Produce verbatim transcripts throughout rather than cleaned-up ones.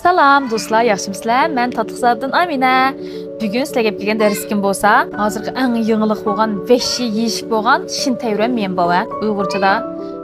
سالام دوستلار، ياخشىمۇسىلەر؟ مەن تاتلىقزادىدىن ئامىنە. بۈگۈن سىلەرگە ئەپ كەلگەن دەرسلىكىم بولسا، ھازىرقى ئەڭ يېڭىلىق بولغان ۋەھشىي يېيىش بولغان شىنتەيرۈەن ميەنباۋ. ئۇيغۇرچىدا،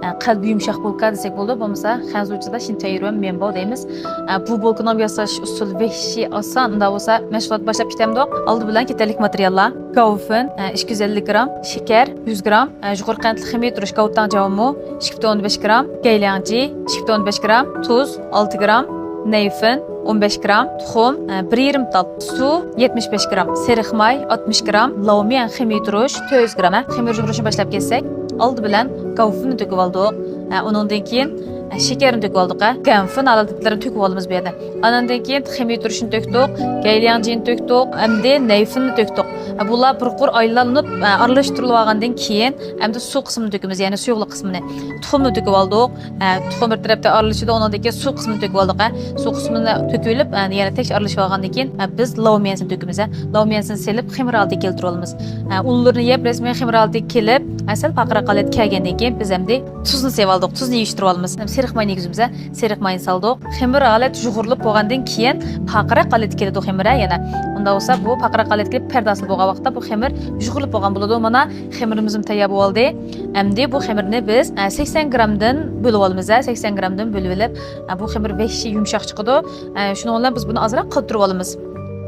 ئە، قەلبى يۇمشاق بولكا دېسەك بولىدۇ، بولمىسا خەنزۇچىدا شىنتەيرۈەن ميەنباۋ دەيمىز. ئە، بۇ بولكىنىڭ ياساش ئۇسۇلى ۋەھشىي ئاسان. ئۇنداق بولسا مەشغۇلات باشلاپ كېتەمدۇق. ئالدى بىلەن كېتەرلىك ماتېرىياللار: گاۋفىن، ئە، ئىككى يۈز ئەللىك گرام، شېكەر يۈز گرام، ئە، يۇقىرى قەنتلىك خېمىر تۇرۇش گاۋتاڭ جاۋمۇ ئىككى پۈتۈن ئوندىن بەش گرام، گەيلياڭجى ئىككى پۈتۈن ئوندىن بەش گرام، تۇز ئالتە گرام، نەيفىن ئون بەش گرام، تۇخۇم، ئە، بىر يېرىم تال، سۇ يەتمىش بەش گرام، سېرىق ماي ئاتمىش گرام، لاۋميەن خېمىر تۇرۇش تۆت يۈز گرام. ئە، خېمىر يۇغۇرۇشنى باشلاپ كەتسەك، ئالدى بىلەن گاۋفىننى تۆكۈپ ئالدۇق. ئە، ئۇنىڭدىن كېيىن، ئە، شېكەرنى تۆكۈپ ئالدۇق. ئە، گەنفىن ھالەتلىرىنى تۆكۈپ ئالىمىز بۇ يەردە. ئاندىن كېيىن خېمىر تۇرۇشنى تۆكتۇق، گەيلياڭجىنى تۆكتۇق، ئەمدى نەيفىننى تۆكتۇق. ئە، بۇلار بىر قۇر ئايلانىپ، ئە، ئارىلاشتۇرۇلۇپ ئالغاندىن كېيىن، ئەمدى سۇ قىسمىنى تۆكىمىز، يەنى سۇيۇقلۇق قىسمىنى. تۇخۇمنى تۆكۈپ ئالدۇق. ئە، تۇخۇم بىر تەرەپتە ئارىلىشىدۇ، ئۇنىڭدىن كېيىن سۇ قىسمىنى تۆكۈپ ئالدۇق. ئە، سۇ قىسمىنى تۆكۈۋېلىپ، ئە، يەنە تەكشى ئارىلىشىپ ئالغاندىن كېيىن، ئە، بىز لاۋميەنسىنى تۆكىمىز. ئە، لاۋميەنسىنى سېلىپ خېمىر ھالىتىگە كەلتۈرۈپ ئالىمىز. ئە، ئۇنلىرىنى يەپ رەسمىي خېمىر ھالىتىگە كېلىپ، ئە، سەل پارقىراق ھالەتكە كەلگەندىن كېيىن بىز ئەمدى تۇزنى سېلىپ ئالدۇق، تۇزنى يىغىشتۇرۇپ ئالىمىز. سېرىق ماينى يېگۈزىمىز، سېرىق ماينى سالدۇق. خېمىر ھالەت يۇغۇرۇلۇپ بولغاندىن كېيىن پارقىراق ھالەتكە كېلىدۇ خېمىر، ھە، يەنە. ئۇنداق بولسا بۇ پارقىراق ھالەتكە كېلىپ پەردە ھاسىل بولغان ۋاقىتتا بۇ خېمىر يۇغۇرۇلۇپ بولغان بولىدۇ. مانا خېمىرىمىزمۇ تەييار بولۇۋالدى. ئەمدى بۇ خېمىرنى بىز، ئە، سەكسەن گرامدىن بۆلۈپ ئالىمىز، ھە، سەكسەن گرامدىن بۆلۈۋېلىپ، ئە، بۇ خېمىر ۋەھشىي يۇمشاق چىقىدۇ. ئە، شۇنىڭ بىلەن بىز بۇنى ئازراق قاتتۇرۇپ ئالىمىز.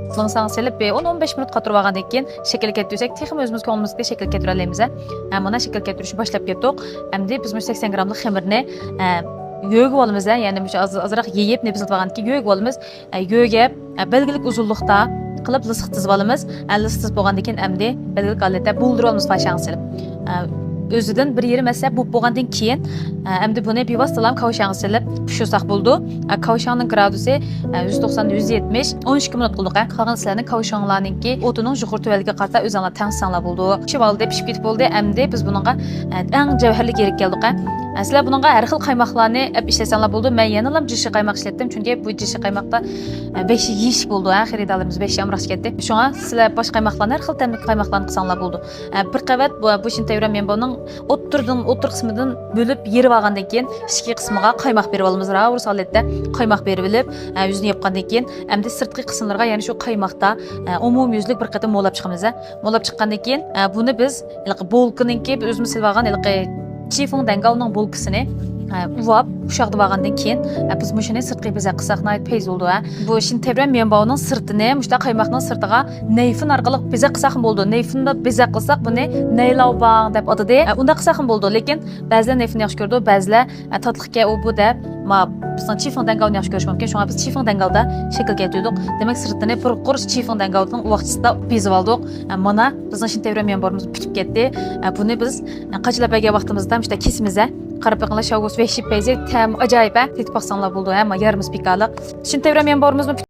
لىڭساڭ سېلىپ، بىر ئون، ئون بەش مىنۇت قاتتۇرۇپ ئالغاندىن كېيىن شەكىل كەلتۈرسەك، تېخىمۇ ئۆزىمىز كۆڭلىمىزدىكى شەكىل كەلتۈرەلەيمىز. ھە، مانا شەكىل كەلتۈرۈشنى باشلاپ كەتتۇق. ئەمدى بىز مۇشۇ سەكسەن گراملىق خېمىرنى، ئە، يۆگىۋالىمىز، ھە، يەنى مۇشۇ ئاز-، ئازراق يېيىپ، نېپىزلىتىۋالغاندىن كېيىن يۆگىۋالىمىز. ئە، يۆگەپ، ئە، بەلگىلىك ئۇزۇنلۇقتا قىلىپ لىسقا تىزىۋالىمىز. ئە، لىسقا تىزىپ بولغاندىن كېيىن ئەمدى بەلگىلىك ھالەتتە بۇلدۇرۇۋالىمىز كاۋشاڭغا سېلىپ. ئە، ئۆزىدىن بىر يېرىم ھەسسە بۇپ بولغاندىن كېيىن، ئە، ئەمدى بۇنى بىۋاسىتىلا كاۋشاڭغا سېلىپ پىشۇرساق بولىدۇ. ئە، كاۋشاڭنىڭ گرادۇسى، ئە، يۈز توقسان، يۈز يەتمىش، ئون ئىككى مىنۇت قىلدۇق. ئە، قالغان سىلەرنىڭ كاۋشاڭلارنىڭكى ئوتىنىڭ يۇقىرى تۆۋەنلىكىگە قارىتا ئۆزۈڭلار تەڭشىسەڭلار بولىدۇ. پىشىۋالدى، پىشىپ كېتىپ بولدى. ئەمدى بىز بۇنىڭغا، ئە، ئەڭ جەۋھەرلىك يېرىگە كەلدۇق. ئە، ئە، سىلەر بۇنىڭغا ھەر خىل قايماقلارنى ئەپ ئىشلەتسەڭلار بولىدۇ. مەن يەنىلام جىشى قايماق ئىشلەتتىم، چۈنكى بۇ جىشى قايماقتا، ئە، ۋەھشىي يېيىش بولىدۇ، ھە، خېرىدارلىرىمىز ۋەھشىي ئامراق كەتتى. شۇڭا سىلەر باشقا قايماقلارنى، ھەر خىل تەملىك قايماقلارنى قىلساڭلار بولىدۇ. ئە، بىر قەۋەت بۇ، بۇ شىنتەيرۈەن ميەنباۋنىڭ ئوتتۇرىدىن، ئوتتۇرا قىسمىدىن بۆلۈپ يېرىۋالغاندىن كېيىن ئىچكى قىسمىغا قايماق بېرىۋالىمىز. راۋۇرۇس ھالەتتە قايماق بېرىۋېلىپ، ئە، يۈزىنى ياپقاندىن كېيىن ئەمدى سىرتقى قىسىملىرىغا يەنە شۇ قايماقتا، ئە، ئومۇميۈزلۈك بىر قېتىم مولاپ چىقىمىز. ئە، مولاپ چىققاندىن كېيىن، ئە، بۇنى بىز ھېلىقى بولكىنىڭكى، بىز ئۆزىمىز سېلىۋالغان ھېلىقى چىفېڭ دەڭگاۋنىڭ بولكىسىنى، ئە، ئۇۋاپ، ئۇششاقلىتىۋالغاندىن كېيىن، ئە، بىز مۇشۇنى سىرتقى بېزەك قىلساق ناھايىتى پەيز بولىدۇ، ھە. بۇ شىنتەيرۈەن ميەنباۋنىڭ سىرتىنى مۇشۇنداق قايماقنىڭ سىرتىغا نەيفىن ئارقىلىق بېزەك قىلساقمۇ بولىدۇ. نەيفىندا بېزەك قىلساق بۇنى نەيلاۋباڭ دەپ ئاتىدى. ئە، ئۇنداق قىلساقمۇ بولىدۇ. لېكىن بەزىلەر نەيفىننى ياخشى كۆرىدۇ، بەزىلەر، ئە، تاتلىقكەن ئۇ بۇ دەپ، ما، بىزنىڭ چىفېڭ دەڭگاۋنى ياخشى كۆرۈشى مۇمكىن. شۇڭا بىز چىفېڭ دەڭگاۋدا شەكىل كەلتۈردۇق. دېمەك، سىرتىنى بىر قۇر چىفېڭ دەڭگاۋنىڭ ئۇۋاقچىسىدا بېزىۋالدۇق. ئە، مانا بىزنىڭ شىنتەيرۈەن ميەنباۋمىز پۈتۈپ كەتتى. ئە، بۇنى بىز، ئە، قاچىلاپ بەرگەن ۋاقتىمىزدا مۇشۇنداق كېسىمىز، ھە. قاراپ بېقىڭلار، شاۋۋۇس ۋەھشىي پەيزى، تەمى ئاجايىپ، ھە. تېتىپ باقساڭلار بولىدۇ، ھە. ما يارىمىز بىكارلىق. شىنتەيرۈەن ميەنباۋمىزمۇ